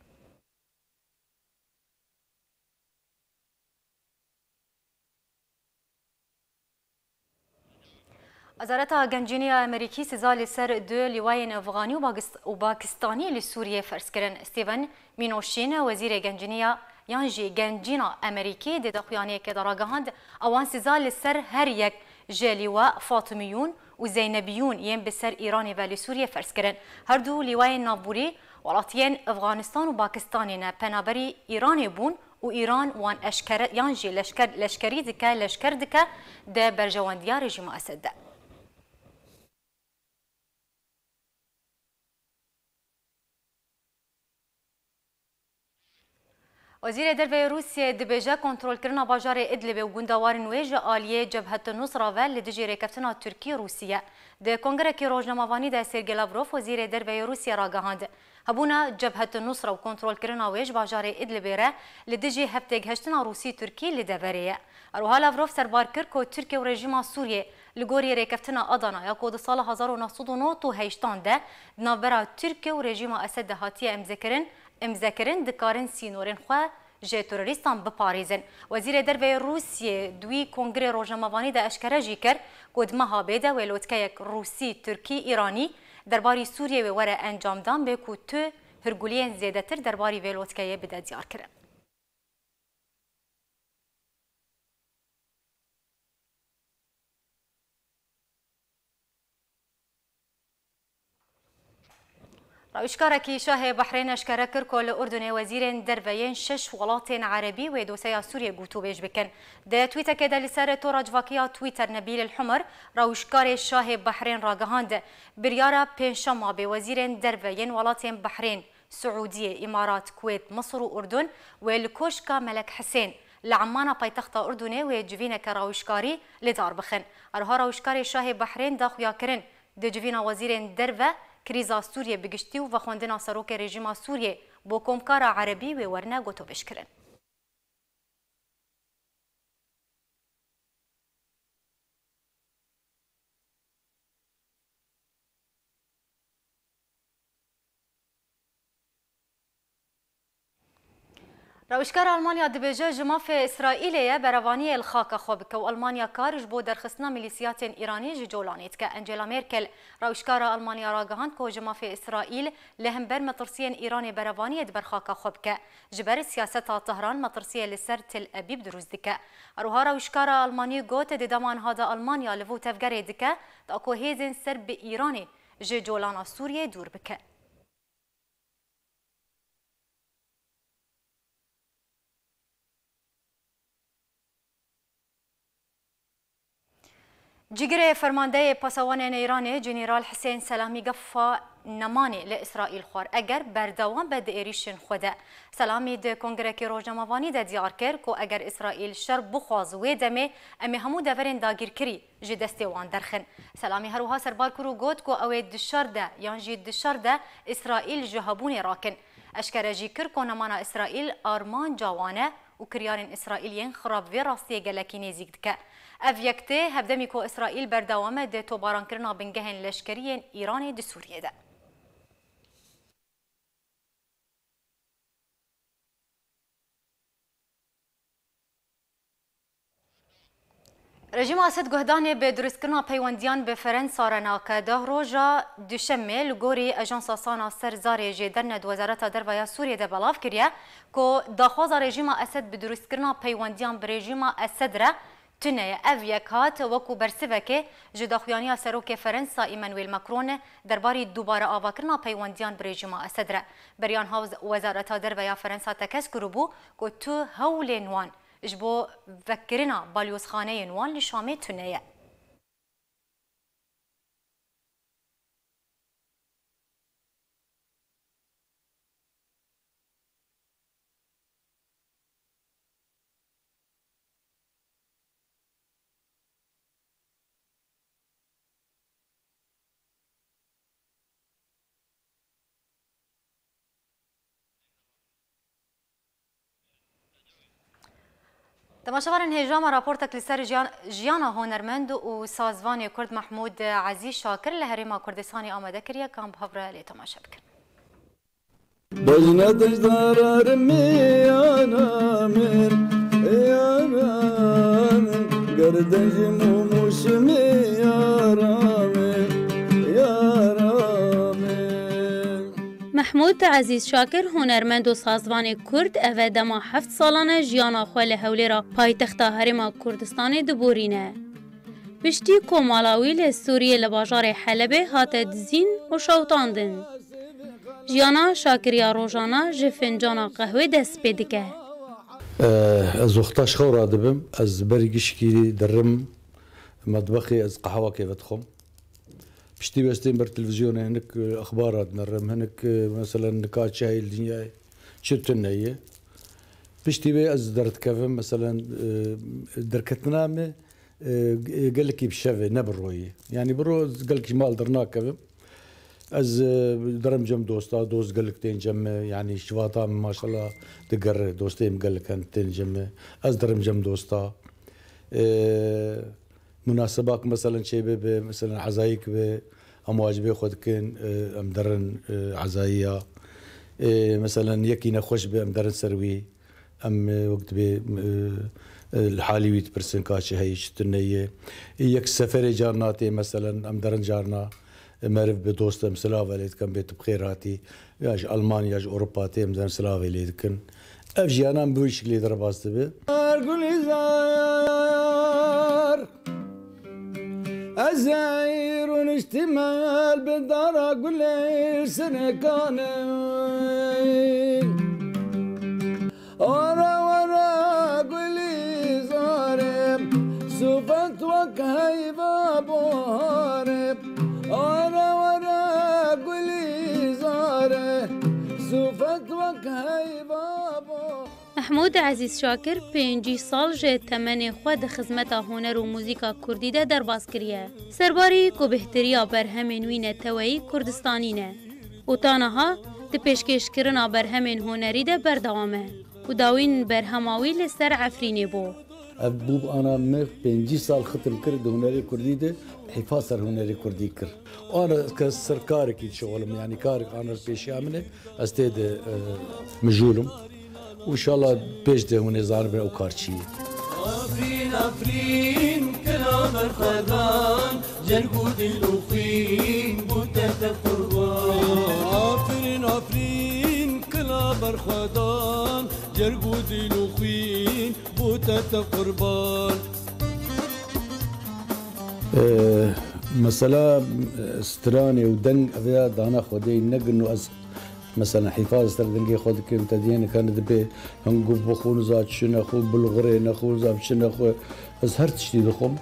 Wezareta Gencînî ya Amerîkî siza li ser du lîwayên Efxanî û Bagist-, û Pakistanî li Sûriyê ferz kirin. Stephen Mnuchin, Wezîrê Gencînî ya yan jî Gencîna Amerîkî di daxuyaniyekê de ragihand, ewan siza li ser her yek ji lîwa Fatimiyûn û Zeynebiyûn yên bi ser Îranê ve li Sûriyê ferz kirin. Her du lîwayên navborî welatiyên Efxanistan û Pakistanê ne, penaberî Îranê bûn û Îran wan eşkere yan jî leşker, leşkerî dike, leşker dike, di berjewendiya rejîma Esed de. Wezîrê Derve yê Rûsiyê dibêje, kontrolkirina bajarê Idlibê û gundewarên wê ji aliyê Cebhet Nusra ve li dijî rêkeftina Tirkî-Rûsî ye. Di kongerekî rojnamevanî de Sergey Lavrov, Wezîrê Derve yê Rûsiyê ragihand, hebûna Cebhet Nusra û kontrolkirina wê ji bajarê Idlibê re li dijî hevtêgihiştina Rûsî-Tirkî li deverê ye. Her wiha Lavrov serbar kir ku Tirkiye û rejîma Sûriyê li gorî rêkeftina Adana ya ku di sala hezar û neh sed û nod û heştan de di navbera Tirkiye û rejîma Esed de hatiye îmzekirin, îmzekirin, dikarin sînorên xwe ji terorîstan biparêzin. Wezîrê Derve yê Rûsiyê di wî kongrê rojnamevanî de eşkere jî kir ku di meha bê de wê lotkeyek Rûsî, Tirkî, Îranî derbarî Sûriyê wê were encamdan bê ku tu hûrguliyên zêdetir derbarî vê lotkeyê bide diyarkirin. Rawişkarekî Şahê Behrênê eşkere kir ku li Urdunê wezîrên derve yên şeş welatên erebî wê doseya Sûriyê gotûbêj bikin. Di twîtekê de li ser tora civakiya Twitter Nebîl El Humr, rawişkarê Şahê Behrên ragihand, biryara pêncşema bê wezîrên derve yên welatên Behrên, Siûdiyê, Îmarat, Kuwêt, Misir û Urdun wê li Koşka Melek Hisên li Emmana paytexta Urdunê wê civîneke rawişkarî li dar bixin. Herwiha rawişkarê Şahê Behrên da xuyakirin, di civîna wezîrên derve, krîza Sûriyê bi giştî û vexwendina serokê rejîma Sûriyê bo komkara erebî wê werine gotûbêjkirin. Rewşkara Almanya dibêje, ji mafê Îsraîlê ye berevaniyê li xaka xwe bike û Almanya kar ji bo derxistina milîsiyatên Îranî ji Colanê dike. Angela Merkel, rewşkara Almanya ragihand ku ji mafê Îsraîl li hember metirsiyên Îranê berevaniyê diber xaka xwe bike. Ji ber siyaseta Tehran metirsiyê li ser Tel Ebîb dirûst dike. Her wiha rewşkara Almanî got, di dema niha de Almanya li vê tevgerê dike, da ku hêzên ser bi Îranê ji Colana Sûriyê dûr bike. Cîgirê fermandeyê pasewanên Îranê Jeneral Hisên Selamî gefa nemanê li Îsraîl xwar, eger berdewam be di êrîşên xwe de. Selamî di kongrekî rojnamevanî de diyar kir ku eger Îsraîl şer bixwaz wê demê, em ê hemû deverên dagîrkirî ji destê wan derxin. Selamî her wiha serbar kir û got ku ew ê di şer de yan jî di şer de Îsraîl ji hebûnê rakin. Eşkere jî kir ku nemana Îsraîl armanca wan e û kiryarên Îsraîl yên xirab vê rastiyê gelekî nêzîk dike. Ev yek tê hevdemî ku Îsraîl berdewam e di topbarankirina bingehên leşkerî yên Îranê di Sûriyê de. Rejîma Esed guhdanê bi durustkirina peywendiyan bi Ferensa re nake. Deh roja Duşemê li gorî Ajansa Sana Ser Zarê jê derne di Wezareta Derve ya Sûriyê de belav kiriye ku daxwaza rejîma Esed bi durustkirina peywendiyan bi rejîma Esed re tune ye. Ev yek hat wekû bersivekê ji daxuyaniya Serokê Ferensa Emmanuel Macron derbarî dubare avakirina peywendiyan bi rejîma Esed re. Beriya niha Wez-, Wezareta Derve ya Ferensa tekez kiribû ku tu hewlên wan ji bo vekirina balyozxaneyên wan li Şamê tune ye. Temaşevanên hêja me, raportek li ser jiyan-, jiyana hunermend û sazvanê Kurd Mehmûd Ezîz Şakir li Herêma Kurdistanê amade kiriye, ka em bi hev re lê temaşe bikin. Bejne tişt dararim yara min, yara min, gerdejim û mûşim yara min, yara min. Mehmûd Ezîz Şakir, hunermend û sazvanê Kurd, ev e dema heft salan e jiyana xwe li Hewlêra, paytexta Herêma Kurdistanê diborîne. Piştî ku mala wî li Sûriyê li bajarê Helebê hate dizîn û şewitandin. Jiyana Şakir ya rojana ji fincana qehwê dest pê dike. Eh, ez wexta ji xew radibim, ez berî gişkî dirim metbexê, ez qehwekê vedixwim. Piştî wê ez têm ber televîzyonê, hinek, eh, exbara dinerim, hinek, eh, meselen nika çi heye li dinyayê, çi tune ye. Piştî wê ez derdikevim, meselen, eh, derketina me, e, gelekî bi şevê, ne bi royê. Yanî bi ro gelekî mal dernakevim. Ez, e, derim cem dosta, dost gelek tên cem me, yanî şivata me maşallah digere, dostê min gelek hene tên cem me. Ez derim cem dosta. E, munasebak meselen çêbe be, meselen ezayîk be, em wacibê xwe dikin, e, em derin, e, ezayiya. E, meselen yekî nexweş be, em derin ser wî. Em, e, wek dibê, e, e, li halî wî dipirsin ka çi heye, çi tune ye. Yek seferê carna tê, meselen, em derin carna, e, meriv bi dost em silavê lê dikin, bê tu bi xêr hatî. Ya ji Almanya, ji Ewropa tê, em derin silavê lê dikin. Ev jiyana em bi wî şiklê derbas dibe. Gulîzar. Ez ê rûniştî mel bi dara gulê sinikanê. Ara wara gulîzarê, sifet wek heyva baharê. Ara wara gulîzarê, sifet wek heyva baharê. Mehmûd Ezîz Şakir pêncî sal ji temenê xwe di xizmeta huner û muzîka kurdî de derbas kiriye. Serbarî ku bêhtiriya berhemên wî neteweyî kurdistanî ne û ta niha di pêşkêşkirina berhemên hunerî de berdewam e û dawîn berhema wî li ser Efrînê bû. Ev bû ana me pêncî sal xitim kir di hunerê kurdî de, hîfa ser hunerê kurdî kir. Ana ke ser karekî dişixulim, yanî karek ana pêşiya min e, ez tê de, e, mijûl im. Înşallah pêş de hûn ê zanibin ew kar çi ye. Afrîn, afrîn, kila berxwedan, cerg û dîl û xwîn, bû te te qurban. Afrîn, afrîn, kila berxwedan, cerg û dîl û xwîn, bû te te qurban. Ee, mesela, e, stranê û deng ev ya dana Xwedê negirin û ez, mesela, hîfa li ser dengê xwe dikim, te diyê nikane dibê hingu bixwin, za çi nexwe, bilxurê nexwe, za çi nexwe. Ez her tiştî dixwim.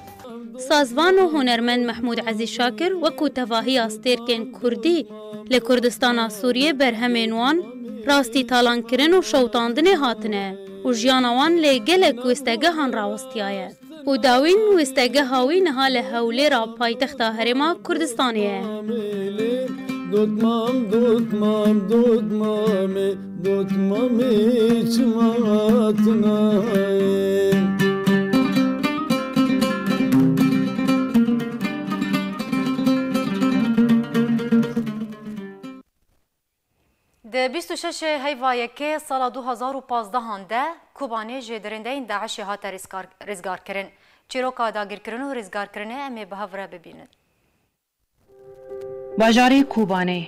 Sazvan û hunermend Mehmûd Ezîz Şakir wekû tevahiya stêrkên kurdî li Kurdistana Sûriyê berhemên wan rastî talankirin û şewitandinê hatine û jiyana wan li gelek wêstegehan rawestiyaye û dawîn wêstegeha wî niha li Hewlêra paytexta Herêma Kurdistanê ye. Dotmam, dotmam, dotmamê, dotmamê çima tinaye. Di bîst û şeş heyva yekê sala du hazar û pazdehan de Kobanê ji dirindeyên DAIŞê hate rêzgar-, rêzgarkirin. Çîroka dagirkirin û rêzgarkirinê em ê bi hev re bibînin. Bajarê Kobanê,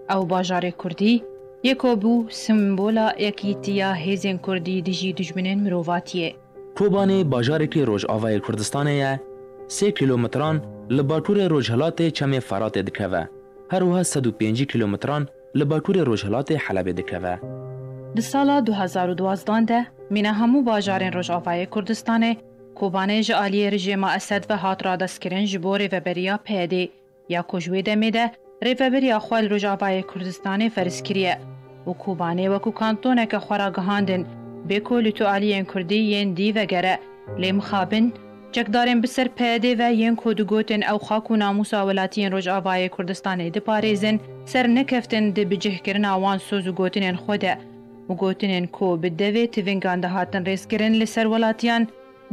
ew bajarê kurdî, yê ku bû simbola yekîtiya hêzên kurdî dijî dijminên mirovatiyê. Kobanê bajarekî rojavayê Kurdistanê ye, sê kîlometran li bakurê rojhilatê çemê Feratê dikeve. Her wiha sed û pêncî kîlometran li bakurê rojhilatê Helebê dikeve. Di sala du hazar û duwazdeh de mîna hemû bajarên Rojavayê Kurdistanê, Kobanê ji aliyê rejîma Esed ve hat radestkirin ji bo rêveberiya P Y D'ê, ya ku ji wê demê de rêveberiya xwe li Rojavayê Kurdistanê ferz kiriye û Kobanê wekû kantoneke xwe ragihandin, bê ku li tu aliyên kurdî yên dî vegere, lê mixabin, çekdarên bi ser P Y D'ê ve yên ku digotin ew xak û namûsa welatiyên Rojavayê Kurdistanê diparêzin, ser nekeftin di bicihkirina wan soz û gotinên xwe de û gotinên ku bi devê tivîngan dihatin rêzkirin li ser welatiyan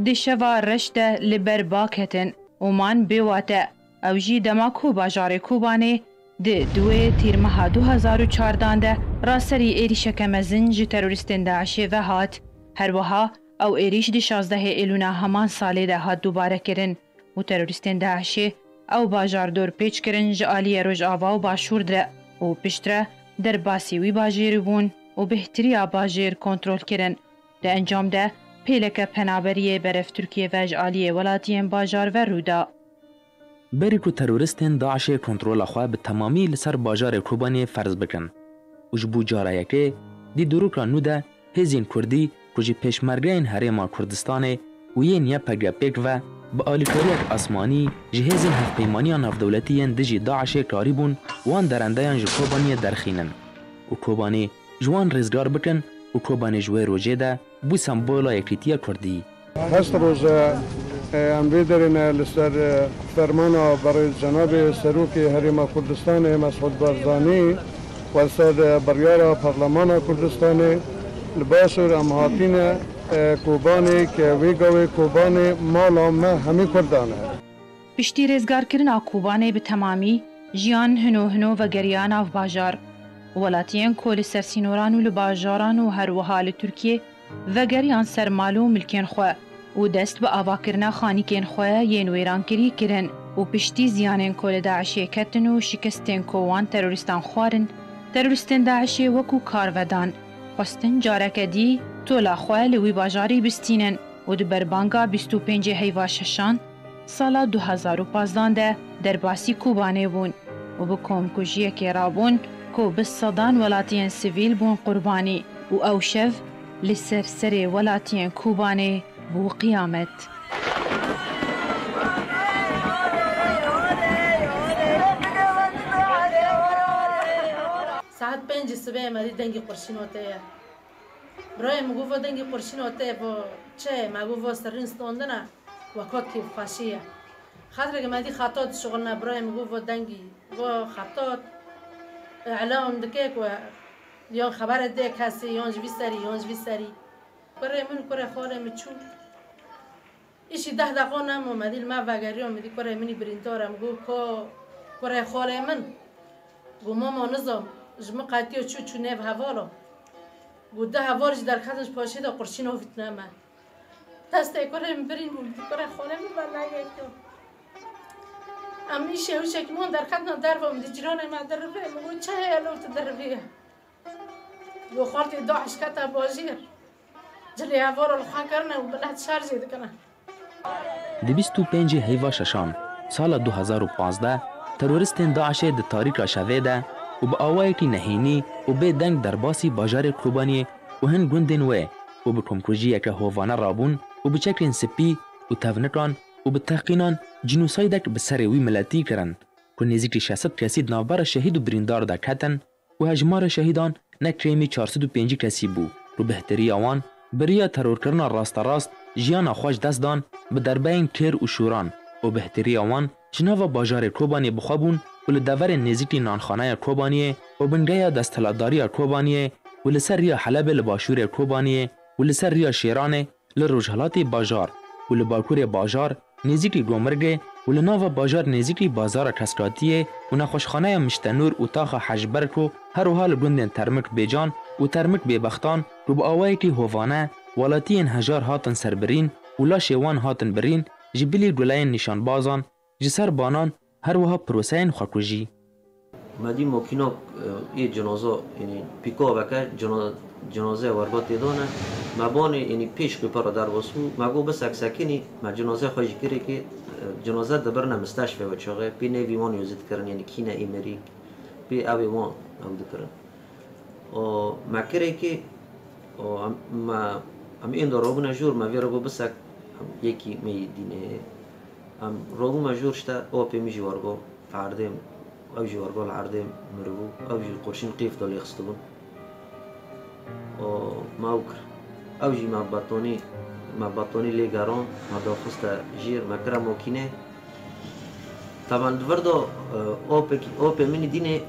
di şeva reş de li ber ba ketin û man bê wate. Ew jî dema ku bajarê Kobanê di duwê Tîrmeha du hazar û çardan de raserî êrîşeke mezin ji terorîstên DAIŞê ve hat. Her wiha ew êrîş di şazdehê Êlûna heman salê de hat dubare kirin û terorîstên DAIŞê ew bajar dor pêç kirin ji aliyê Rojava û Başûr de û piştre derbasî wî bajêrî bûn û bêhtiriya bajêr kontrol kirin. Di encam de pêleke penaberiyê berev Tirkiyê ve ji aliyê welatiyên bajar ve rû da. Berî ku terorîstên DAIŞê kontrola xwe bi temamî li ser bajarê Kobanê ferz bikin û ji bo cara yekê di dîroka nû de hêzên kurdî ku ji pêşmergeyên Herêma Kurdistanê û yên Y P G pêk ve bi alîkariyek asmanî ji hêzên hevpeymaniya navdewletî yên dijî DAIŞê karîbûn, wan derendeyan ji Kobaniyê derxînin û Kobanê ji wan rêzgar bikin û Kobanê ji wê rojê de bû sembola yekîtiya kurdî. Hest roje, e, em vê derê ne li ser, e, fermana berê cenabê Serokê Herêma Kurdistanê Mesûd Barzanî û li ser, e, biryara Parlemana Kurdistanê li Başûr em hatîne, e, Kobanê ke wê gavê Kobanê mala me hemî Kurdan e. Piştî rêzgarkirina Kobanê bi temamî, jiyan hino hino vegeriya nav bajar. Welatiyên ku li ser sînoran û li bajaran û her wiha li Tirkiyê vegeriyan ser mal û milkên xwe û dest bi avakirina xanîkên xwe yên wêrankirî kirin û piştî ziyanên ku li DAIŞê ketin û şikestên ku wan terorîstan xwarin, terorîstên DAIŞê wekû kar vedan, xwestin careke dî tola xwe li wî bajarî bistînin û di berbanga bîst û pêncê heyva şeşan, sala du hazar û pazdan de derbasî Kobanê bûn û bi komkujiyekê rabûn ku bi sedan welatiyên sivîl bûn qurbanî û ew şev li ser serê welatiyên Kobanê bû qiyamet. Saet pêncî sibê me dî dengî qurşîn û tê ye. Birayê min got, "Vo dengî qurşîn û tê ye, vo çi ye?" Me got, "Vo serrîn standine, wekot kêfxweşî ye." Xatireke me dî xeto dişuxulne, birayê min got, "Vo dengî, vo xeto, îlan dike ku yan xebere dê kesê, yan ji vî serî, yan ji vî serî." Kurê min, kurê xalê min çû. Îşî deh deqo nemo, me dî li me vegeriya, min dî kurê min î birîndar e, min got, "Ka kurê xalê min?" Got, "Mama, nizam, ji min qetiya çû, çû nêv hevala." Got, du heval jî derketin ji paşê de qurşîn avîtine me. Destê kurê min birîn bû, kurê xalê min me neyekî. Em îşê wişekî wan derketina derve, min dî cîranê me dirivê, min got, çi heye li tu dirivî ye? Got, xaltê DAIŞ kete bajêr. Cilê heval li xwe kirine û milet şer jê dikine. Di bîst û pêncê heyva şeşan, sala du hezar û pazdeh, teroristên DAIŞê di tarîka şevê de û bi awayekî nehênî û bê deng derbasî bajarê Kobaniyê û hin gundên wê û bi komkujiyeke hovane rabûn û bi çekên spî û tevnikan û bi teqînan cînosaydek bi serê wî miletî kirin ku nêzîkî şeş sed kesî di navbera şehîd û birîndar de ketin û hejmara şehîdan ne kêmî çar sed û pêncî kesî bû ku bihteriya wan bi riya terorkirina rasterast jiyana xwe ji dest dan bi derbeyên kêr û şûran û bihteriya wan ji nava bajarê Kobaniyê bi xwe bûn û li deverên nêzîkî nanxaneya Kobaniyê û bingeya desthilatdariya Kobaniyê û li ser riya Helebê li başûrê Kobaniyê û li ser riya Şêranê li rojhilatê bajar û li bakurê bajar nêzîkî Gomirgê û li nava bajar nêzîkî bazara Keskatiyê û nexweşxaneya Miştenûr û taxa Hej Berko, her wiha li gundên Termik Bêcan û Termik Bêbextan ku bi awayekî hovane welatiyên hejar hatin serbirîn û laşê wan hatin birîn, ji bilî guleyên nîşanbazan, ji ser banan, her wiha proseyên xwekujî. Me dî makînak, e, yê cenaza, yanî pîkabeke cena-, cenazeyê werba tê dane. Me banê, yanî pêş ku pera derbas bû, me got biseksekinî, me cenaze xwe jî kirê kê, e, cenaze dibirne misteşfe wê çaxê, pê nêvî wan yozî dikirin, yanî kî ne îmerî, pê ew ê wan ew dikirin. O me kirê kê, o em, me, em êndo robûne jor, me vê re got bisek, em yekî me yê dînê. Em robûme jor işte, o pê min jî wergo li erdê, ew jî wergo li erdê miribû, ew jî qurşîn qîf de lê xistibûn. O me ew kir. Ew jî me betonî, me betonî lê geran, me daxiste jêr, me kire makînê. Taban di vir de, e, opekî, opê min î dînê,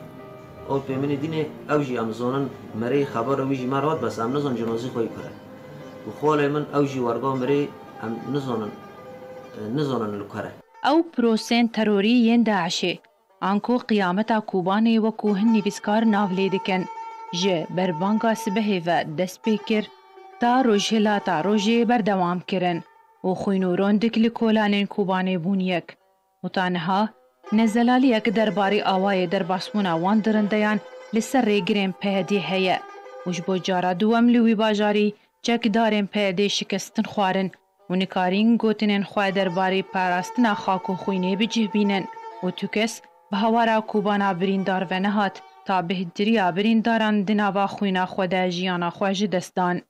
opê min î dînê, ew jî em zonin mirê, xebera wî jî me re hat, bes em nizon cinazî xwe yî kure. Û xolê min ew jî werga mirê, em nizonin, e, nizonin li kure. Ew prosên terorî yên DAIŞê, anku qiyameta Kobanê wekû hin nivîskar nav lê dikin, ji berbanga sibehê ve dest pê kir, ta rojhilata rojê berdewam kirin û xwîn û rondik li kolanên Kobanê bûn yek. Û ta niha ne zelaliyek derbarê awayê derbasbûna wan dirindeyan li ser rêgirên P Y D'ê heye û ji bo cara duwem li wî bajarî çekdarên P Y D'ê şikestin xwarin û nikarîn gotinên xwe derbarê parastina xak û xwînê bi cih bînin û tu kes bi hawara Kobana birîndar venehat, ta bêhtirîya birîndaran di nava xwîna xwe de jiyana xwe ji dest dan.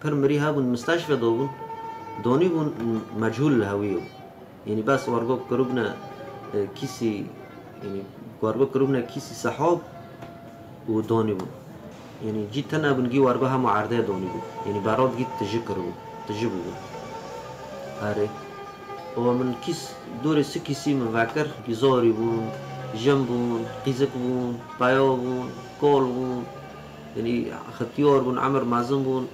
Pir mirî hebûn, misteşfe de bûn, donî bûn, mechûl li hewiyê bû. Yanî bes wergo kiribûne, e, kîsî, yanî wergo kiribûne kîsî sehab û donî bûn. Yanî cî tune bûn, gî wergo hema erdê donî bûn. Yanî berod gî tiji kiribûn, tiji bûbûn. Erê. O min kîs, dorê si kîsî min vekir, gî zorî bûn, jin bûn, qîzik bûn, peyav bûn, kol bûn. Yanî xitiyar bûn, emir mezin bûn.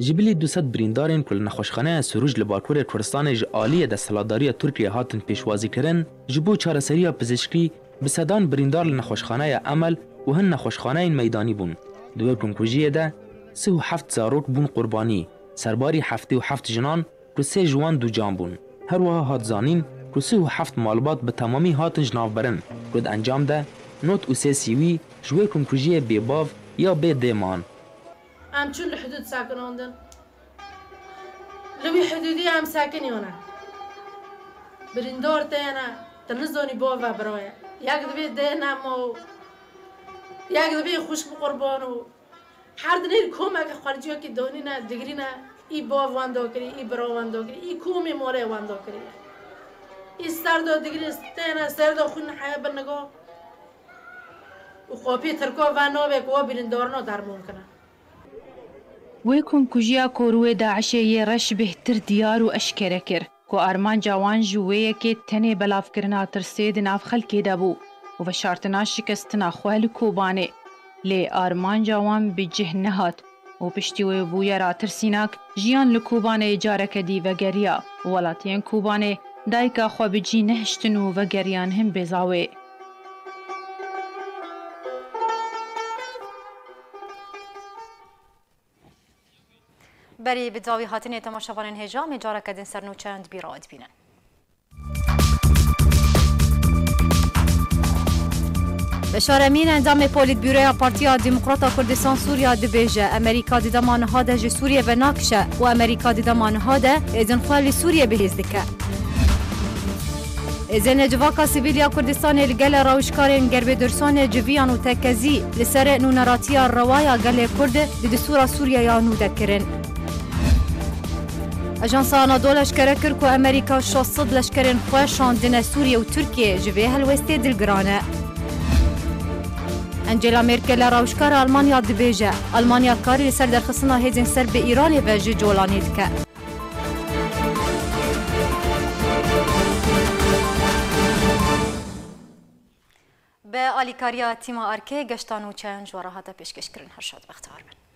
Ji bilî du sed birîndarên ku li nexweşxaneya Sirûc li Bakurê Kurdistanê ji aliyê desthilatdariya Tirkiyê hatin pêşwazîkirin, ji bo çareseriya pizîşkî bi sedan birîndar li nexweşxaneya Emel û hin nexweşxaneyên meydanî bûn. Di wê komkujiyê de sih û heft zarok bûn qurbanî, serbarî heftê û heft jinan ku sê ji wan du can bûn. Her wiha hat zanîn ku sih û heft malbat bi temamî hatin ji nav birin, ku di encam de nod û sê sîwî ji wê komkujiyê bê bav ya bê dê man. Em çûn li hidûd sekinandin. Li wî hidûdî em sekiniyane. Birîndar tê ne, tu nizanî bav e, bira ye. Yek divê dê ne ma û yek divê xwişk bi qurban û her dinêr komeke xweliciyakî donîne, digrîne, î bav wenda kirî, î bira wenda kirî, î komê malê wenda kirî. Î ser de digrî têne, ser de xwîn heye bi niga. Û qapî Tirka ve navê ku wa birîndarina derman kine. Wê komkujiya korûyê DAIŞê yê reş bêhtir diyar û eşkere kir ku armanca wan ji wê yekê tenê belavkirina tirsê di nav xelkê de bû û veşartina şikestina xwe li Kobanê. Lê armanca wan bi cih nehat û piştî wê bûyera tirsînak, jiyan li Kobanê careke dî vegeriya û welatiyên Kobanê dayika xwe bi cî nehiştin û vegeriyan hin bêzawê. Berî bi dawî hatinê temaşevanên hêja, em ê careke din ser nûçeyan di bîra we dibînin. Beşar Emîn, endamê Polîtbûroya Partiya Demokrata Kurdistan Sûriya dibêje, Amerîka di dema niha de ji Sûriye venakişe û Amerîka di dema niha de êdin xwe li Sûriye bihêz dike. Êzên li civaka sivîl ya Kurdistanê li gele rawişkarên Gerbê Dursanê civiyan û tekezî li ser nûneratiya rewa ya gelê Kurd di distûra Sûriye ya nû de kirin. Ajansa Anadolu eşkere kir ku Amerîka şeş sed leşkerên xwe şandine Sûriye û Tirkiye ji vê helwestê dilgiran e. Angela Merkel, rawişkara Almanya, dibêje, Almanya karî li ser derxistina hêzên ser bi Îranê ve ji colanê dike. Bi alîkariya tîma Arkê geşta nûçeyan ji we re hate pêşkêşkirin. Her şad bextewar bin.